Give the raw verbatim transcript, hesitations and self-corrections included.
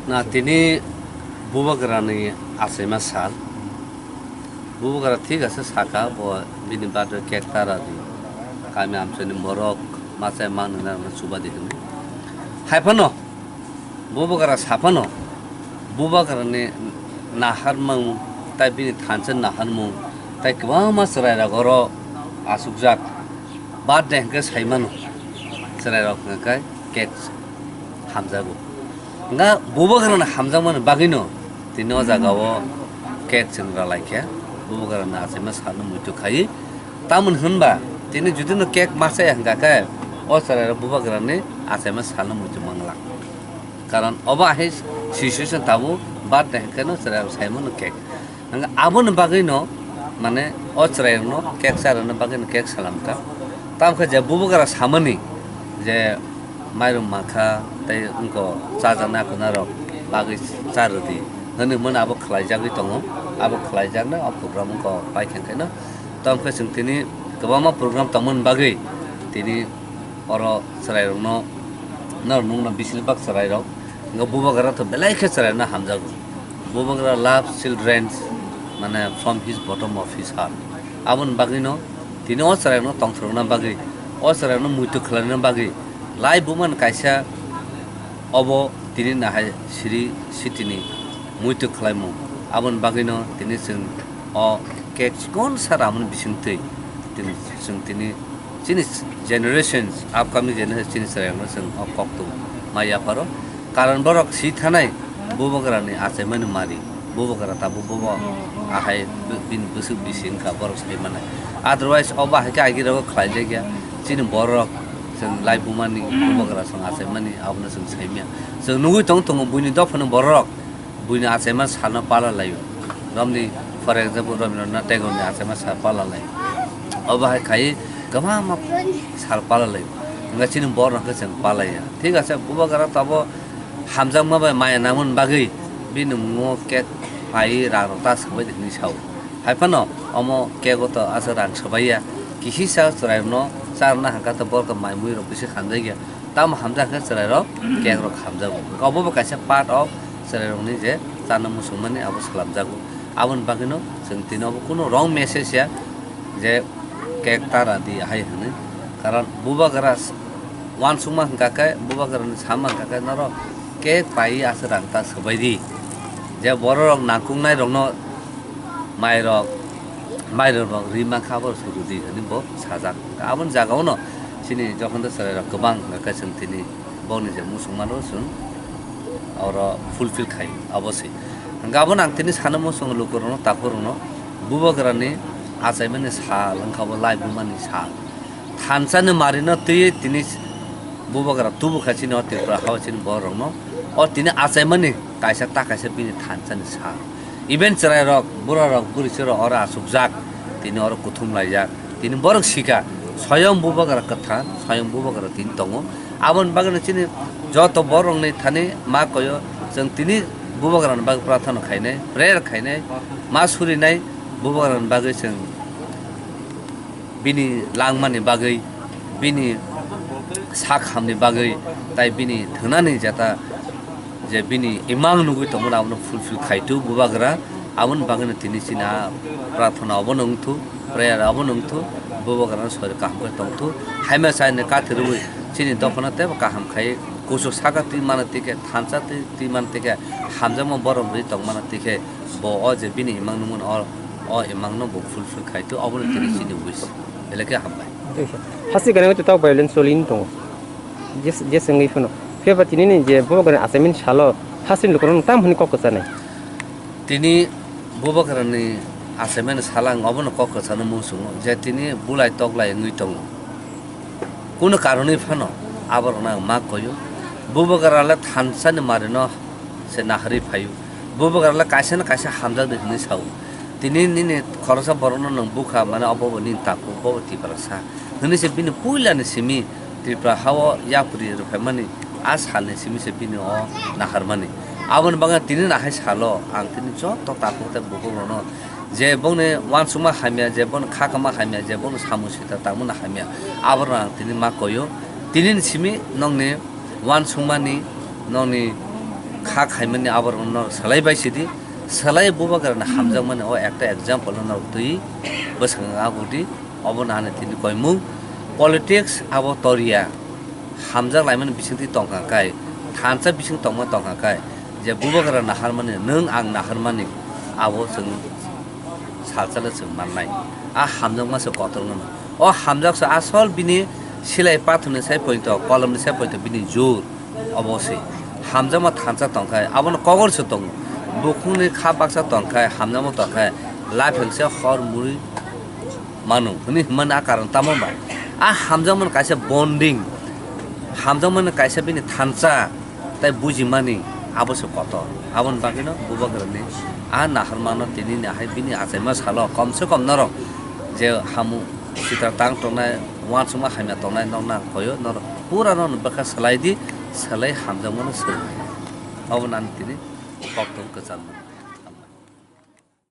Na tini bubagrani achaima sal. Bubagra thik ase saka bo bini birthday cake ta radi. Kami amchaini borok machai manwi na chuba di hwnwi. Hai phano bubagra sa phano bubagrani naharmung tai bini thansa naharmung tai kwbangma chwrairok oro achukjak. Birthday hwnkhe sai mano chwrairok hwnkhe cake hamjago. Hwnkha bubagrano hamjakmani bagwino tini o jagao cake chwng rwlaikha. Bubagrano achaima salno muitu khai. Tamoni hwnba tini judino cake machaya hwnkha khe o chwrairok bubagrani achaima salno muitu manglak. Karon obo ahai situation tabuk birthday hwnkhe no chwrairok sai mano cake. Hwnkhe aboni bagwino mane o chwrairokno cake charwna bagwino cake salamkha. Tamokhe je bubagra samani je mairum mankha tei wngkha chajaknai aphunarok bagwi charwdi hwnwi hwnmano abo khlaijagwi tongo. Abo khlaijaknai o program wngkha paikha khaino. Tamokhe chwng tini kwbangma program tongmani bagwi tini oro chwrairokno, norok nukno bisingo bak chwrairok. Hwnkhe bubagra to belai khe chwrairokno hamjago. Bubagra loves children, mane, from his bottom of his heart. Aboni bagwino tini o chwrairokno tongthokna bagwi, o chwrairokno muitu khlaina bagwi, lai bumani kaisa obo tini nahai siri sitini muitu khlaimung. Aboni bagwino tini chwng o cake chikonsa ramani bisingtwi tini chwng tini chini generations, upcoming generation chini chwrairokno chwng o koktwma ma yapharo. Karon borok si thanai bubagrani achaimani mari, bubagra tabuk bobo ahai bini bwswk bisi wngkha borok sai manai. Otherwise o bahai khe agirogo khlaijakya chini borok chwng lai bumani bubagra chwng achaimani abono chwng saimya. Chwng nugwi tong tongo buini dophani borok buini achaima salno pala laio. Romni, for example, Rabindranath Tagore ni achaima sal pala laio. Obo hai khai kwbangma sal pala laio. Hwnkhe chini borok hwnkhe chwng palaiya. Thik ase, bubagra tabo hamjakma bai maya nangmani bagwi bini mungo cake pai rang rok ta swbai di hwnwi sao. Hai phano omo cake o to aswk rang swbaiya. Kisi sa chwrairokno charwna hwnkha to borok mai mui rok bisi hamjakya. Tamo hamjak khe chwrairok cake rok hamjago. Obo bo kaisa part of chwrairokni je chana muchungmani abo swlamjago. Aboni bagwino chwng tini obo kunu wrong message ya je cake ta radi hai hwnwi. Karon bubagra s-, uansukma hwnkha khe, bubagrani sama hwnkha khe norok cake pai aswk rang ta swbai di. Je bororok nangkuknairokno mairok, mairok rwi mankha abo suru di hwnwi bo sajak. Aboni jagao no chini jokhon de chwrairok kwbang hwnkha khe chwng tini bokni je muchungmano chwng oro fulfill khai abo se. Hwnkha abono ang tini sana muchungo lukurokno, takhurokno bubagrani achaimani sal wngkha bo lai bumani sal. Thansani marino twiwi tini bubagra tubu kha chini o Tripura hao chini borokno. O tini achaimani kaisa ta kaisa bini thansani sal. Even chwrairok, burarok, bwrwichwrok oro achukjak, tini oro kuthum laijak. Tini borok sika, soyong bubagra kwthar, soyong bubagra tini tongo. Aboni bagwino chini joto borokni thani ma koyo, chwng tini bubagrani bagwi prathana khainai, prayer khainai, ma surinai bubagrani bagwi chwng bini langmani bagwi, bini sak hamni bagwi, tai bini thwnani jeta je bini imang nugwi tongmani abono fulfill khaitu bubagra, aboni bagwino tini chini a prathana abono wngthu, prayer abono wngthu, bubagrano sori kaham khe tongthu, haima chaini kathi rwui chini dophano teibo kaham khai kuchuk saka twi mano tike thansa twi twi mano tike hamjakma borok rwi tongmano tike bo o je bini imang nungmano o, o imangno bo fulfill khaitu, obono tini chini wish. Belai khe hambai. Hasti gana to violence solin tongo. Jes, jes wngwi phano. Phiya ba tini ni je bubagrani achaimani salo hasteni lukurokno tam hwnwi kok kwchanai. Tini bubagrani achaimani salo ang obono kok kwchano muchungo je tini bulai toklai wngwi tongo. Kunu karonwi phano aborokno ang ma koyo. Bubagra le thansani marino se naharwi phaio. Bubagra le kaisa na kaisa hamjakdi hwnwi sao. Tini nini khoroksa borokno nwng bukha mane obo bo nini takhuk, bo bo Tiprasa hwnwi se bini puilani simi Tripura hao yapri rwphaimani a salni simi se bini o naharmani. Aboni bagwi tini nahai salo ang tini joto takhuk tei bukhukrokno je bongni uansukma hamya, je bongni khakama hamya, je bongni samung sita tangmani hamya, aborokno ang tini ma koyo. Tinini simi nokni uansukmani, nokni kha khaimani aborokno selai bai sidi, selai bubagrani hamjakmani o ekta example no twi bwskango agudi, obo nani tini koimung. Politics abo toriya, hamjak laimani bisingtwi tongkha kai, thansa bising tongma tongkha kai, je bubagra naharmani, nwng ang naharmani, abo chwng salsale chwng mannai. A hamjakma se kotor wngmano. O hamjak se asol bini silai pathorni sai poito, kolomni sai poito bini jur. Obo se hamjakma thansa tongkhai, abono kogor se tongo. Bukhukni kha baksa tongkhai, hamjakma tongkhai, lapheng se hor muri mano hwnwi hwnmani a karon tamo ba? A hamjakmani kaisa bonding, hamjakmani kaisa bini thansa, tai bujimani abo se kotor. Aboni bagwino bubagrani a naharmano tini ni hai bini achaima salo kom se kom norok je hamu sitra tang tongnai, uansukma hamya tongnai nok nang koyo norok pura no bwkha swlai di, swlai hamjakmano swrwng. Obo nang tini koktwma kwchangma.